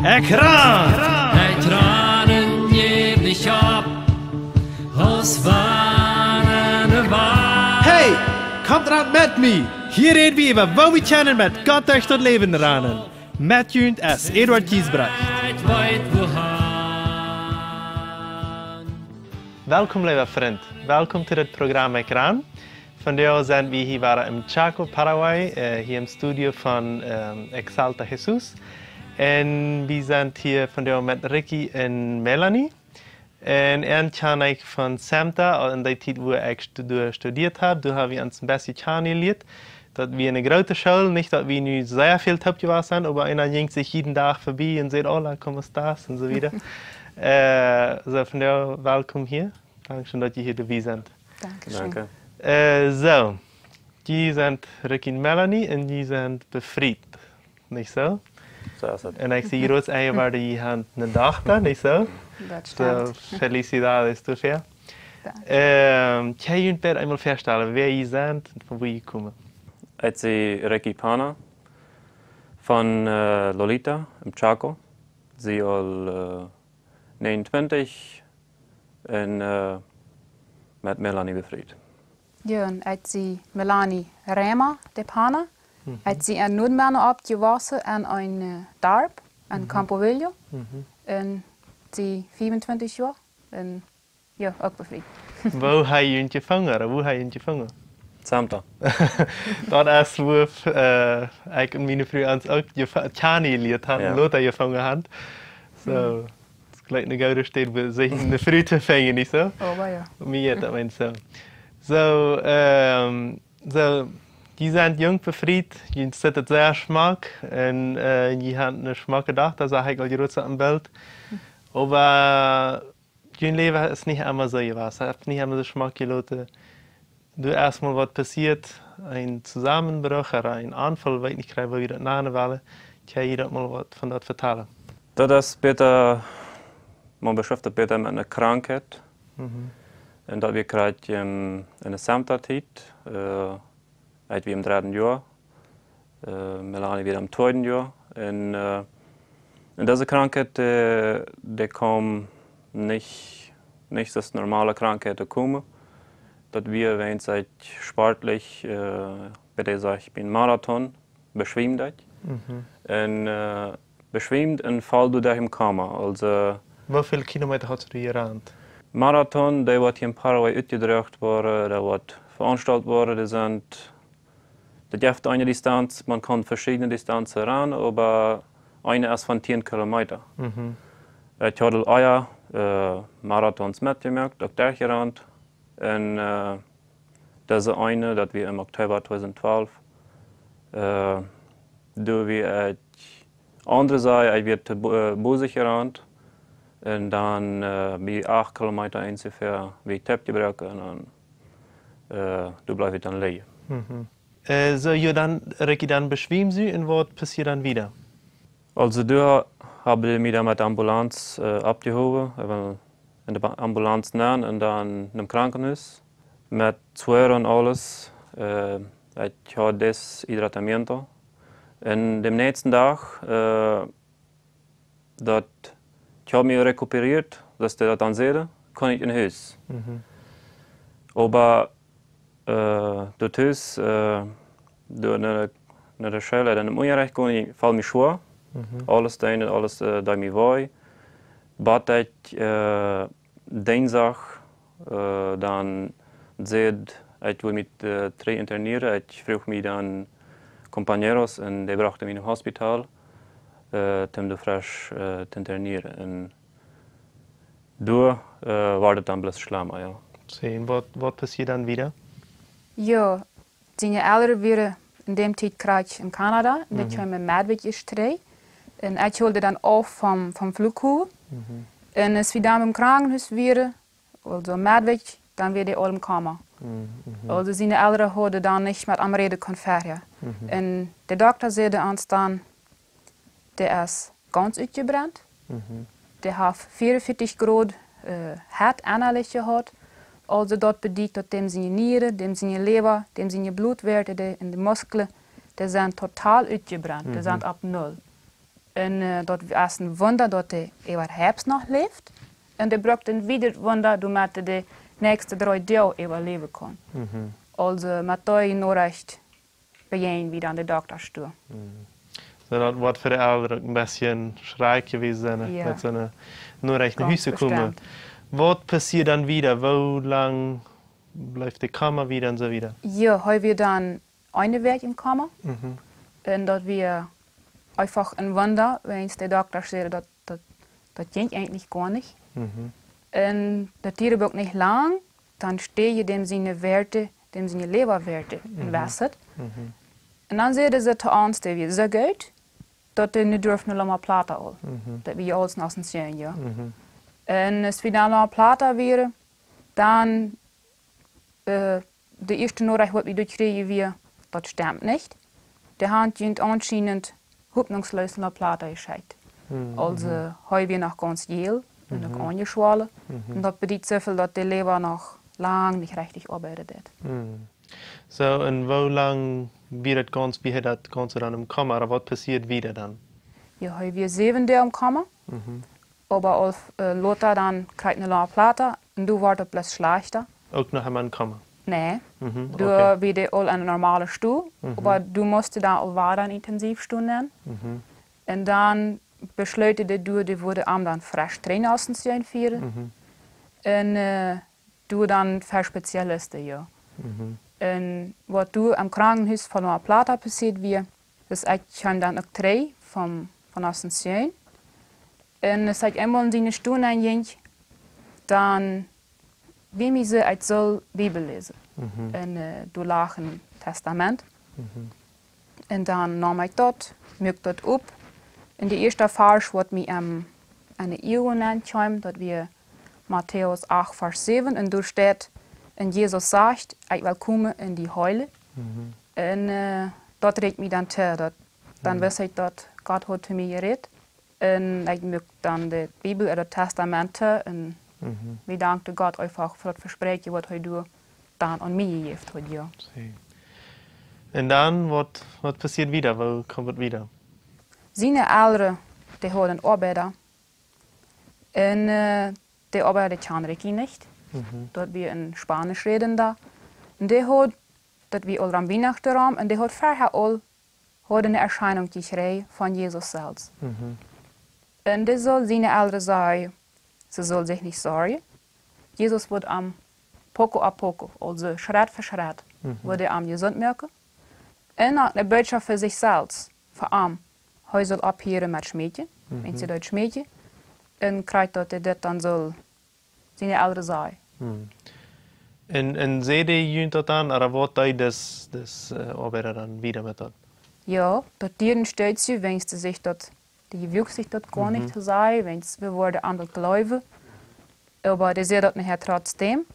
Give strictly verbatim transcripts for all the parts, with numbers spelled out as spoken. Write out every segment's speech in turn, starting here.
Ekj ran! Ekj ran un jäw nich opp, aus wann ne Wal. Hey, komt ran met mie! Hia räd wie äwa, woo wie kjennen met Gott derch daut Läwen ranen. Met junt es Eduard Giesbrecht. Ekj weet wohan. Welkom, leewa Frint. Welkom to daut Programm Ekj ran. Vondoag sent wie hia wada em Chaco, Paraguay, äh, hia em Studio von, ähm, Exalta Jesus. Un wie sent hia vondoag met Ricky un Melanie. Un an kjan ekj von Semta, en dee Tiet, wua ekj stu-, doa studieet hab, doa hab wie ons een bät kjanen jelieet. Daut wia eene groote School, nich daut wie nu sea väl toop jewast sent, oba eena jinkj sikj jieden Dach verbie un säd: "Hola, ¿cómo estás?" un soo wieda. Äh, soo, vondoag welkom hia. Dankscheen, daut jie hia doabie sent. Dankscheen. Danke. Äh, soo, jie sent Ricky un Melanie un jie sent befriet, nich soo? Soo es et. Un ekj see hia rajcht enn, jie haben eene Dochta, nich soo? Daut stemmt. Soo, felicidades doafäa. Danke. Ähm, kjenn jie junt beid eemol väastalen, wäa jie sent un von wua jie komen? Ekj sie Ricky Pana von, äh, Lolita, em Chaco. Sie aul, äh, näajenuntwintich un, äh, met Melanie befriet. Jo, un ekj sie Melanie Rema de Pana. Mhm. Ekj sie en Nuadmena oppjewossen en een, äh, Darp, en, mhm, Campo Viejo. Mhm. Un sie fiewuntwintich Joa. Un jo, uk befriet. Wua hab jie junt jefungen, ooda wua hab jie junt jefungen? Semta. Daut es wua, äh, ekj un miene Fru ons uk jefa-, kjanen jelieet haben, jo, un lota jefungen haben. Soo, mhm, daut es jlikj eene goode Städ, wua sikj eene Fru to finjen, nich soo? Oba jo. Mie jeit daut mau soo. Soo, ähm, soo, jie sent jung befriet, jie sitten sea schmock un, äh, jie haben eene schmocke Dochta, sach ekj aul jrots oppem Bilt. Oba jun Läwen es nich emma soo jewast. Haft nich emma soo schmock jeloten. Doa es mol waut passieet, een Tosamenbruch ooda een Aunfall, weet nich krakjt, woo wie daut nanen wellen. Kjenn jie daut mol waut von daut vetalen? Daut es bäta, maun beschrift daut bäta met eene Krankheit. Mhm. Un daut wia krakjt en, en de Semta Tiet, äh, ekj wia em dredden Joa, äh, Melanie wia em tweeden Joa. Un, äh, un dise Krankheit, äh, dee kaum nich, nich aus normale Krankheit to komen. Daut wia, wan ekj sportlich, äh, bie dee, saj ekj, bie een Marathon beschwämd ekj. Mhm. Un, äh, beschwämd un foll doa derch em Koma. Aulsoo, woo väl Kilometa hast du jerant? Marathon, dee waut hia en Paraguay utjedroagen woaren, dee waut veaunstalt woaren, dee sent, daut jeft eene Distanz, maun kaun veschiedne Distanzen ranen, oba eene es von tieen Kilometa. Mhm. Ekj haud aul ea, äh, Marathons metjemoakt, uk derchjerant. Un, äh, dise eene, daut wia em Oktoba tweedausendzwalf, äh, doa wia ekj, aundre säden, ekj wia to bo-, äh, bosich jerant. Un dan, äh, bie acht Kilometa onjefäa wia ekj toopjebroaken un dan, äh, doa bleef ekj dan lijen. Mhm. Äh, soo, jo, dan, Ricky, dan beschwämst du un waut passieed dan wieda? Aulsoo, doa haben dee mie dan met de Ambulanz, äh, oppjehowen, äh, en de Ba-, Ambulanz nenn un dan em Krankenhus. Met Suero un aules, äh, ekj haud Deshidratamiento. Un dän näakjsten Dach, äh, daut ekj haud mie rekuperieet, daut dee daut dan säden, kunn ekj no Hus. Mhm. Oba, äh, doa tus, äh, doa no de, no de School, dan em Unjarecht kunn ekj, foll mie schwoa. Mhm. Aules deed, aules, äh, deed mie wee. Bat ekj, äh, Dinjsdach, äh, dan säd, ekj wull mie, äh, trigj internieren. Ekj fruach mie dan compañeros un dee brochten mie nom Hospital, äh, toom doa fresch, äh, to internieren. Un doa, äh, wort et dan bloos schlemma, jo. Soo, un waut, waut passieed dan wieda? Jo, siene Elren wieren en dee Tiet krakjt en Kanada, un dee, mhm, kjeemen met Medwäakj trigj. Un ekj hold dan auf vom, vom Flughafen. Mhm. Un aus wie dan em Krankenhus wieren, aulsoo Medwäakj, dan wia dee aul em Koma. Mhm, mhm. Aulsoo siene Elren hauden dan nich met am räden kunt verhäa. Mhm. Un de Dokta säd ons dan, dee es gaunz utjebrent. Mhm. Dee haft vea un vieetich Grod, äh, Hett ennalich jehaut. Aulsoo daut bediet, daut däm siene Nieren, däm siene Leewa, däm siene Blotwäate, dee en de Muskjlen, dee sent total utjebrent. Dee, mhm, sent opp null. Un äh, daut es een Wunda, daut hee äwahaupt noch läft. Un hee brukt een wiedret Wunda, doamet hee de näakjste dree Doag äwaläwen kaun. Mhm. Aulsoo met dee Norecht bejäajnen wie dan de Doktasch doa. Mhm. Soo, daut woat fa de Elren een bät schrakjlich jewast sennen, jo, met soone Norecht no Hus to komen. Bestemmt. Waut passieet dan wieda? Woo lang blift de Koma wieda un soo wieda? Jo, hee wia dan eene Wäakj em Koma. Mhm. Un daut wia eefach een Wunda, wiels de Doktasch säden, daut, daut, daut jinkj eejentlich goanich. Mhm. Un daut dieed uk nich lang, dan steajen däm siene Wieed, däm siene Läwawieed, mhm, en Wieed. Mhm. Un dan säden see to ons, daut wia soo goot, daut hee nu durf no Loma Plata aul. Mhm. Daut wia aules no Asunción, jo. Mhm. Un aus wie no Loma Plata wieren, dan äh, de ieeschte Norecht, waut wie doa kjrieejen, wia, daut stemt nich. Dee haben junt aunscheinent hopninjsloos no Plata jeschekjt. Mhm. Aulsoo, äh, hee wia noch gaunz jäl un uk, mhm, aunjeschwollen. Mhm. Un daut bediet soo väl, daut de Läwa noch lang nich rechtich oabeiden deed. Mhm. Soo, un woo lang wia daut gaunz, wia daut gaunz dan em Koma, ooda waut passieed wieda dan? Jo, hee wia säwen Doag em Koma. Mhm. Oba aul, äh, lota dan kjrieech hee Loma Plata un doa wort et bloos schlajchta. Uk noch emol em Koma? Nä. Mhm, doa, okay, wia hee aul en eene normale Stow, mhm, oba doa must hee dan aul wada en Intensivstow nenn. Mhm. Un dan beschloot hee, daut hee wudd am dan fresch trainen aus een Steen fieren. Mhm. Un, äh, doa dan fa Spezialisten, jo. Mhm. Un waut doa em Krankenhus von Loma Plata passieed wia, daut ekj kjeem dan uk trigj von, von Asunción. Un aus ekj eemol en siene Stow nenn jinkj, dan wia mie soo, ekj sull Bibel läsen. Mhm. Un, äh, doa lach een Testament. Mhm. Un dan neem ekj daut, muak daut op. Un de ieeschte Varsch, waut mie em, aun de Uagen nenkjeem, daut wia Matäus acht, Varsch säwen. Un doa steit, un Jesus sajcht: "Ekj well komen un die heilen." Mhm. Un, äh, daut reakj mie dan too, daut, dan, mhm, wist ekj, daut Gott haud to mie jerät. Un ekj muak dan de Bibel, äh, daut Testament too, un, mhm, wie dankten Gott eefach fa daut Vespräakjen, waut hee doa dan aun mie jejäft haud, jo. See. Un dan, waut, waut passieed wieda? Woo kjeem et wieda? Siene Elren, dee hauden Oabeida. Un, äh, de Oabeida, dee kjand Ricky nich. Mhm. Daut wia een Spanischrädenda. Un dee haud, daut wia aul rom Wienachten rom, un dee haud verhäa aul, haud eene Erscheinung jekjräajen von Jesus selfst. Mhm. Un dee sull siene Elren sajen, see sullen sikj nich sorjen. Jesus wudd am poco a poco, aulsoo Schrett fa Schrett, mhm, wudd hee am jesunt moaken. Un uk eene Botschaft fa sikj selfst, fa am. Hee sull opphieren met schmäakjen, mhm, wan see daut schmäakjen. Un krakjt daut hee dit dan sull siene Elren sajen. Mhm. Un, un säd hee junt daut dan, ooda waut deed dis, dis, äh, Oabeida dan wieda met daut? Jo, daut dieed een Stootje, wiels hee sikj daut, dee wuag sikj daut goanich, mhm, to sajen, wiels wie wudden aun daut jleewen. Oba dee säd daut nohäa trotzdäm.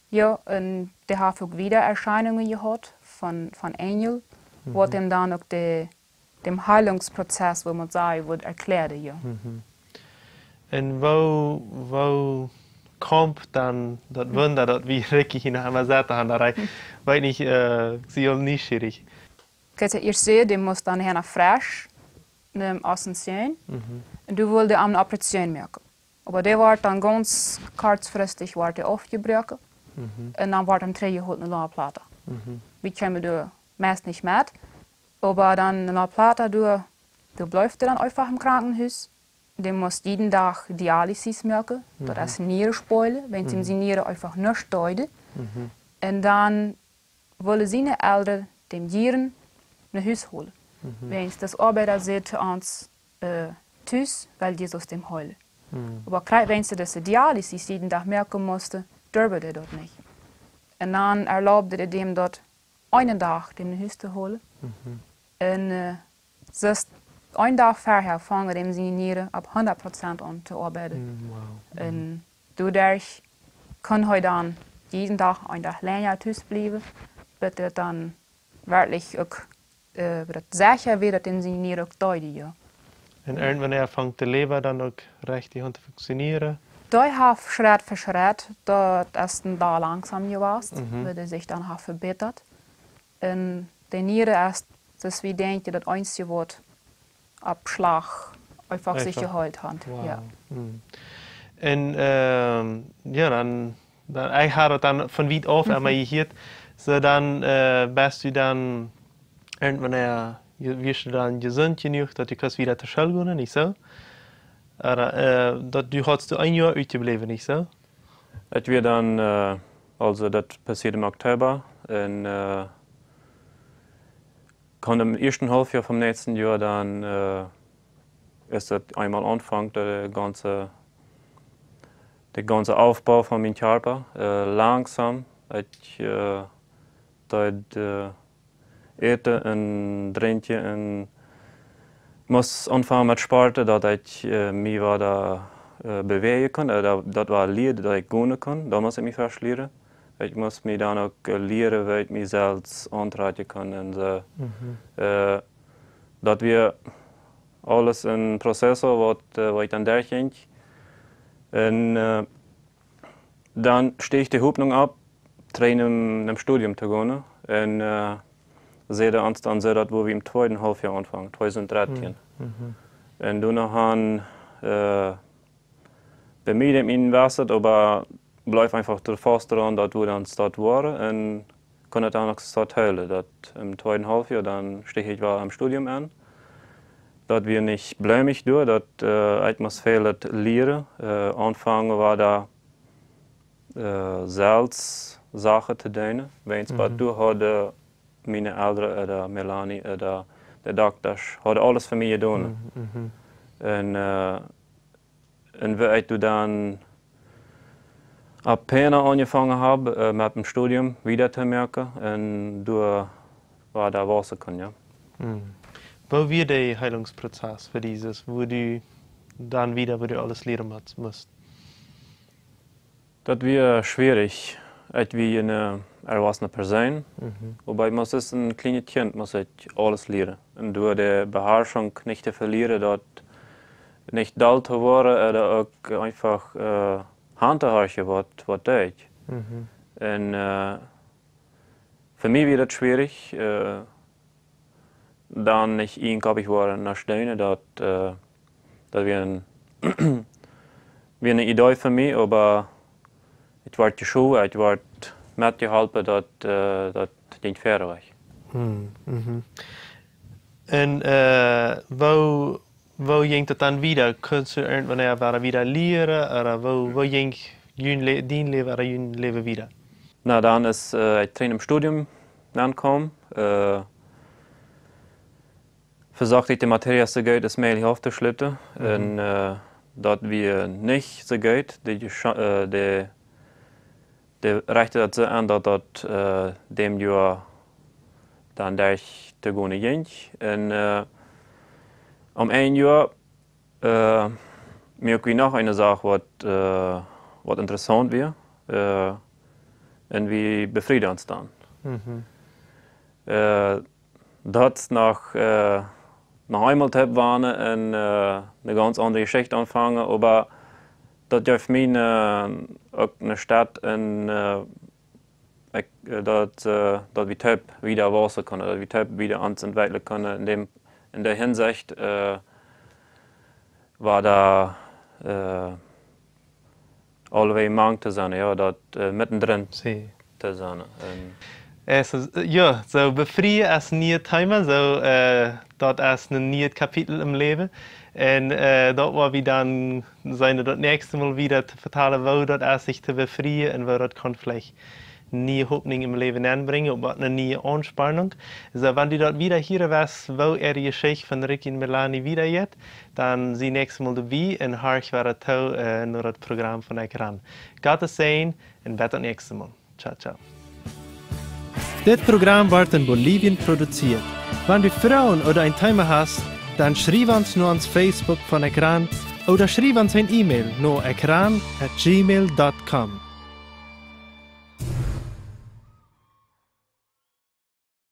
Jo, un dee haft uk wieda Erscheinungen jehaut von, von Enjel, mhm, waut am dan uk de, dän Heilungsprozess, woo maun sajen wudd, erkjläaren, jo. Mhm. Un woo, woo kjemt dan daut Wunda, daut wie Ricky hia noch eemol sent, han, daut hee, hm, weet nich, äh, ekj sie aul nieschierich. Kjikj, ieescht säd hee, dee must dan nohäa fresch no Asunción. Mhm. Un doa wull dee am eene Operation moaken. Oba dee wort dan gaunz kortfristich wort dee aufjebroaken. Mhm. Un dan wort hee trigjjehoolt no Loma Plata. Mhm. Wie kjeemen doa meist nich met. Oba dan en Loma Plata doa, doa bleef hee dan eefach em Krankenhus. Dee must jieden Dach Dialysis moaken. Daut, mhm, es Nieren spolen, wiels, mhm, siene Nieren eefach nuscht deeden. Mhm. Un dan wullen siene Elren däm jieren no Hus holen. Mhm. Wiels daut Oabeida säd to ons, äh, tus well Jesus däm heilen. Mhm. Oba krakjt wiels hee dise Dialysis jieden Dach moaken must, durfde hee daut nich. Un dan erlaubden dee däm daut eenen Dach däm no Hus to holen. Mhm. Un, äh, sest een Dach verhäa fungen däm siene Nieren opp hundat Prozent aun to oabeiden. Mm, wow. Un doaderch kunn hee dan jieden Dach een Dach lenja tus bliewen, bat daut dan werkjlich uk, äh, bat daut secha wia, daut däm siene Nieren uk deeden, jo. Un irjentwanea fangt de Läwa dan uk rajcht aun to funktionieren? Dee haft Schrett fa Schrett, daut es dan doa langsom jewast, mhm, bat dee sikj dan haft vebätat. Un de Nieren es, daut wie denkjen, daut eensje waut opp Schlach Eefach sikj jeheelt haft. Jo. Hm. Un, ähm, jo, dan, dan, ekj haud daut dan von wiet auf emma jehieet. Soo dan, äh, best du dan irjentwanea, wieescht du dan jesunt jenuach, daut du kaust wieda to School gonen, nich soo? Ooda, äh, daut du haudst du een Joa utjebläwen, nich soo? Ekj wia dan, äh, aulsoo daut passieed em Oktoba un, äh, kaun em ieeschten Haulfjoa vom näakjsten Joa dan, äh, es daut eemol aunfangt, de gaunze, de gaunze Aufbau von mien Kjarpa, äh, langsom, ekj, äh, deed, äh, äten un drinkjen un must aunfangen met Sporten, daut ekj, äh, mie wada, äh, bewäajen kunn. Äh, daut, daut wia lieren, daut ekj gonen kunn. Daut must ekj mie ieescht lieren. Ekj must mie dan uk, äh, lieren, woo ekj mie selfst auntrakjen kunn. Un soo, äh, daut wia aules een Prozess, waut, äh, waut ekj dan derchjinkj. Un, äh, dan steach de Hopninj opp, trigj em, em Studium to gonen. Un, äh, säden ons dan soo, daut wia em tweeden Haulfjoa Aunfank, tweedusent dartieen. Un doano han, äh, bie mie daut mien Wesen, oba bleef eefach doa faust doaraun, daut wia dan Staut woaren un kunn et dan uk Staut hoolen. Daut em tweeden Haulfjoa, dan steach ekj wada em Studium aun. Daut wia nich bloos doa, daut, äh, ekj must väl daut lieren, äh, aunfangen wada, äh, selfst Sachen to doonen. Wiels bat doa hauden miene Elren ooda Melanie ooda de Doktasch hauden aules fa mie jedonen. Un, äh, un woo ekj doa dan opp Peene aunjefangen hab, äh, met dem Studium wieda to moaken un doa wada wausen kunn, jo. Woo wia de Heilungsprozess fa dise, woo du dan wieda, woo du aules lieren must, must? Daut wia schwierich. Ekj wia eene erwachsene Persoon, oba ekj must aus een kjlienet Kjint, must ekj aules lieren. Un doa de Beharschunk nich to velieren, daut nich doll to woaren, ooda uk eefach, äh, auntohorchen, waut, waut deed ekj. Un, äh, fa mie wia daut schwierich, äh, dan nich ieejenkoppich woaren no Steenen, daut, äh, daut wia een, wia eene Idee fa mie, oba et wort jeschowen, et wort metjeholpen, daut, äh, daut jinkj wieda wajch. Un, äh, woo, woo jinkj daut dan wieda? Kunst du irjentwanea wada, wada lieren? Ooda woo, woo jinkj jun Le-, dien Läwen ooda jun Läwen wieda? Na, dan es, äh, ekj trigj em Studium aunjekomen, äh, vesocht ekj de Materie soo goot aus mäajlich auftoschluten. Un, äh, daut wia nich soo goot. De, äh, de, de rechend daut soo aun, daut daut, äh, däm Joa dan derch to gonen jinkj. Un, äh, om een Joa, äh, moak wie noch eene Sach, waut, äh, waut interessaunt wia. Äh, un wie befrieden ons dan. Äh, daut noch, äh, noch eemol to wonen un, äh, eene gaunz aundre Jeschicht aunfangen, oba daut jeef mie, äh, uk eene Staut un, äh, ekj, äh, daut, äh, daut wie toop wieda wausen kunnen, daut wie toop wieda ons entwekjlen kunnen en däm, en de Hinsicht, äh, wada, äh, aulewäajen mank to sennen, jo, daut, äh, mittendrin to sennen. Un es, äh, jo, soo befrieen es een nieet Thema, soo, äh, daut es een nieet Kapitel em Läwen. Un, äh, daut woa wie dan seenen, daut näakjste Mol wieda to vetalen, woo daut es, sikj to befrieen un woo daut kaun veleicht niee Hopninj em Läwen nenbrinjen, oba eene niee Aunspannunk. Soo, wan du daut wieda hieren west, woo äare Jeschicht von Ricky un Melanie wieda jeit, dan sie näakjste Mol doabie un horch wada too, äh, no daut Program von Ekran. Gottes Säajen un bat daut näakjste Mol. Ciao, ciao. Dit Program woat en Bolivien produzieet. Wan du Froagen ooda een Thema hast, dan schriew ons no ons Facebook von Ekran ooda schriew ons een E-Mail no ekran at gmail dot com.